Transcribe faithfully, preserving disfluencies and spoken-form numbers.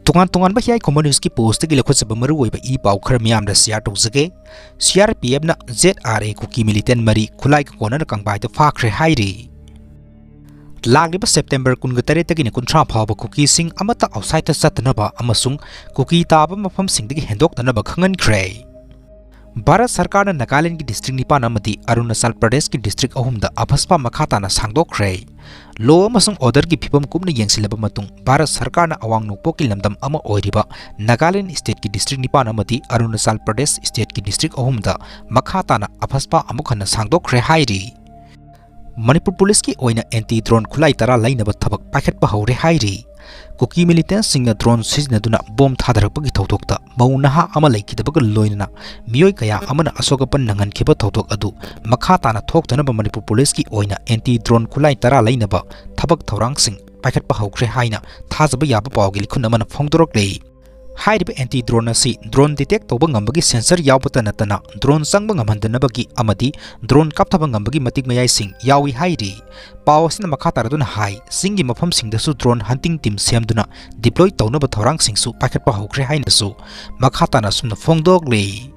ꯇꯣꯉꯥꯟ ꯇꯣꯉꯥꯟꯕ ꯍꯤꯌꯥꯏ ꯈꯣꯡꯕ ꯅ꯭ꯌꯨꯁꯀꯤ ꯄꯣꯁꯇꯒꯤ ꯂꯧꯈꯠꯆꯕ ꯃꯔꯨꯑꯣꯏꯕ ꯏ ꯄꯥꯎ ꯈꯔ ꯃꯤꯌꯥꯝꯗ ꯁꯤꯌꯥꯔ ꯇꯧꯖꯒꯦ꯫ ꯁꯤ ꯑꯥꯔ ꯄꯤ ꯑꯦꯐꯅ Z R A Kuki militant ꯃꯔꯤ ꯈꯨꯠꯂꯥꯏꯒ ꯀꯣꯟꯅꯅ ꯀꯪꯕꯥꯏꯗ ꯐꯥꯈ꯭ꯔꯦ ꯍꯥꯏꯔꯤ꯫ ꯂꯥꯛꯂꯤꯕ ꯁꯦꯞꯇꯦꯝꯕꯔ ꯀꯨꯟꯒ ꯇꯔꯦꯠꯇꯒꯤꯅ ꯀꯨꯟꯊ꯭ꯔꯥ ꯐꯥꯎꯕ ꯀꯨꯀꯤꯁꯤꯡ ꯑꯃꯠꯇ ꯑꯥꯎꯠꯁꯥꯏꯗꯇ ꯆꯠꯇꯅꯕ ꯑꯃꯁꯨꯡ ꯀꯨꯀꯤ ꯇꯥꯕ ꯃꯐꯝꯁꯤꯡꯗꯒꯤ ꯍꯦꯟꯗꯣꯛꯇꯅꯕ ꯈꯪꯍꯟꯈ꯭ꯔꯦ꯫ ꯚꯥꯔꯠ ꯁꯔꯀꯥꯔꯅ ꯅꯥꯒꯥꯂꯦꯟꯗꯒꯤ ꯗꯤꯁꯇ꯭ꯔꯤꯛ ꯅꯤꯄꯥꯟ ꯑꯃꯗꯤ ꯑꯔꯨꯅꯥꯆꯜ ꯄ꯭ꯔꯗꯦꯁꯀꯤ ꯗꯤꯁꯇ꯭ꯔꯤꯛ ꯑꯍꯨꯝꯗ ꯑꯐꯁꯄꯥ ꯃꯈꯥ ꯇꯥꯅ ꯁꯥꯡꯗꯣꯛꯈ꯭ꯔꯦ꯫ ꯂꯣ ꯑꯃꯁꯨꯡ ꯑꯣꯔꯗꯔꯒꯤ ꯐꯤꯕꯝ ꯀꯨꯞꯅ ꯌꯦꯡꯁꯤꯜꯂꯕ ꯃꯇꯨꯡ ꯚꯥꯔꯠ ꯁꯔꯀꯥꯔꯅ ꯑꯋꯥꯡ ꯅꯣꯡꯄꯣꯛꯀꯤ ꯂꯝꯗꯝ ꯑꯃ ꯑꯣꯏꯔꯤꯕ ꯅꯥꯒꯥꯂꯦꯟ ꯁ꯭ꯇꯦꯠꯀꯤ ꯗꯤꯁꯇ꯭ꯔꯤꯛ ꯅꯤꯄꯥꯟ ꯑꯃꯗꯤ ꯑꯔꯨꯅꯥꯆꯜ ꯄ꯭ꯔꯗꯦꯁ ꯁ꯭ꯇꯦꯠꯀꯤ ꯗꯤꯁꯇ꯭ꯔꯤꯛ ꯑꯍꯨꯝꯗ ꯃꯈꯥ ꯇꯥꯅ ꯑꯐꯁꯄꯥ ꯑꯃꯨꯛ ꯍꯟꯅ ꯁꯥꯡꯗꯣꯛꯈ꯭ꯔꯦ ꯍꯥꯏꯔꯤ꯫ ꯃꯅꯤꯄꯨꯔ ꯄꯨꯂꯤꯁꯀꯤ ꯑꯣꯏꯅ ꯑꯦꯟꯇꯤ ꯗ꯭ꯔꯣꯟ ꯈꯨꯠꯂꯥꯏ ꯇꯔꯥ ꯂꯩꯅꯕ ꯊꯕꯛ ꯄꯥꯏꯈꯠꯄ ꯍꯧꯔꯦ ꯍꯥꯏꯔꯤ꯫ ꯀꯨꯀꯤ ꯃꯤꯂꯤꯇꯦꯟꯁꯤꯡꯅ ꯗ꯭ꯔꯣꯟ ꯁꯤꯖꯤꯟꯅꯗꯨꯅ ꯕꯣꯝ ꯊꯥꯗꯔꯛꯄꯒꯤ ꯊꯧꯗꯣꯛꯇ ꯃꯧ ꯅꯍꯥ ꯑꯃ ꯂꯩꯈꯤꯗꯕꯒ ꯂꯣꯏꯅꯅ ꯃꯤꯑꯣꯏ ꯀꯌꯥ ꯑꯃꯅ ꯑꯁꯣꯛ ꯑꯄꯟ ꯅꯪꯍꯟꯈꯤꯕ ꯊꯧꯗꯣꯛ ꯑꯗꯨ ꯃꯈꯥ ꯇꯥꯅ ꯊꯣꯛꯇꯅꯕ ꯃꯅꯤꯄꯨꯔ ꯄꯨꯂꯤꯁꯀꯤ ꯑꯣꯏꯅ ꯑꯦꯟꯇꯤ ꯗ꯭ꯔꯣꯟ ꯈꯨꯠꯂꯥꯏ ꯇꯔꯥ ꯂꯩꯅꯕ ꯊꯕꯛ ꯊꯧꯔꯥꯡꯁꯤꯡ ꯄꯥꯏꯈꯠꯄ ꯍꯧꯈ꯭ꯔꯦ ꯍꯥꯏꯅ ꯊꯥꯖꯕ ꯌꯥꯕ ꯄꯥꯎꯒꯤ ꯂꯤꯈꯨꯟ ꯑꯃꯅ ꯐꯣꯡꯗꯣꯔꯛꯂꯤ꯫ ꯍꯥꯏꯔꯤꯕ ꯑꯦꯟꯇꯤ ꯗ꯭ꯔꯣꯟ ꯑꯁꯤ ꯗ꯭ꯔꯣꯟ ꯗꯤꯇꯦꯛ ꯇꯧꯕ ꯉꯝꯕꯒꯤ ꯁꯦꯟꯁꯔ ꯌꯥꯎꯕꯇ ꯅꯠꯇꯅ ꯗ꯭ꯔꯣꯟ ꯆꯪꯕ ꯉꯝꯍꯟꯗꯅꯕꯒꯤ ꯑꯃꯗꯤ ꯗ꯭ꯔꯣꯟ ꯀꯥꯞꯊꯕ ꯉꯝꯕꯒꯤ ꯃꯇꯤꯛ ꯃꯌꯥꯏꯁꯤꯡ ꯌꯥꯎꯏ ꯍꯥꯏꯔꯤ꯫ ꯄꯥꯎ ꯑꯁꯤꯅ ꯃꯈꯥ ꯇꯥꯔꯗꯨꯅ ꯍꯥꯏ, ꯆꯤꯡꯒꯤ ꯃꯐꯝꯁꯤꯡꯗꯁꯨ ꯗ꯭ꯔꯣꯟ ꯍꯟꯇꯤꯡ ꯇꯤꯝ ꯁꯦꯝꯗꯨꯅ ꯗꯤꯄ꯭ꯂꯣꯏ ꯇꯧꯅꯕ ꯊꯧꯔꯥꯡꯁꯤꯡꯁꯨ ꯄꯥꯏꯈꯠꯄ ꯍꯧꯈ꯭ꯔꯦ ꯍꯥꯏꯅꯁꯨ ꯃꯈꯥ ꯇꯥꯅ ꯑꯁꯨꯝꯅ ꯐꯣꯡꯗꯣꯛꯂꯤ꯫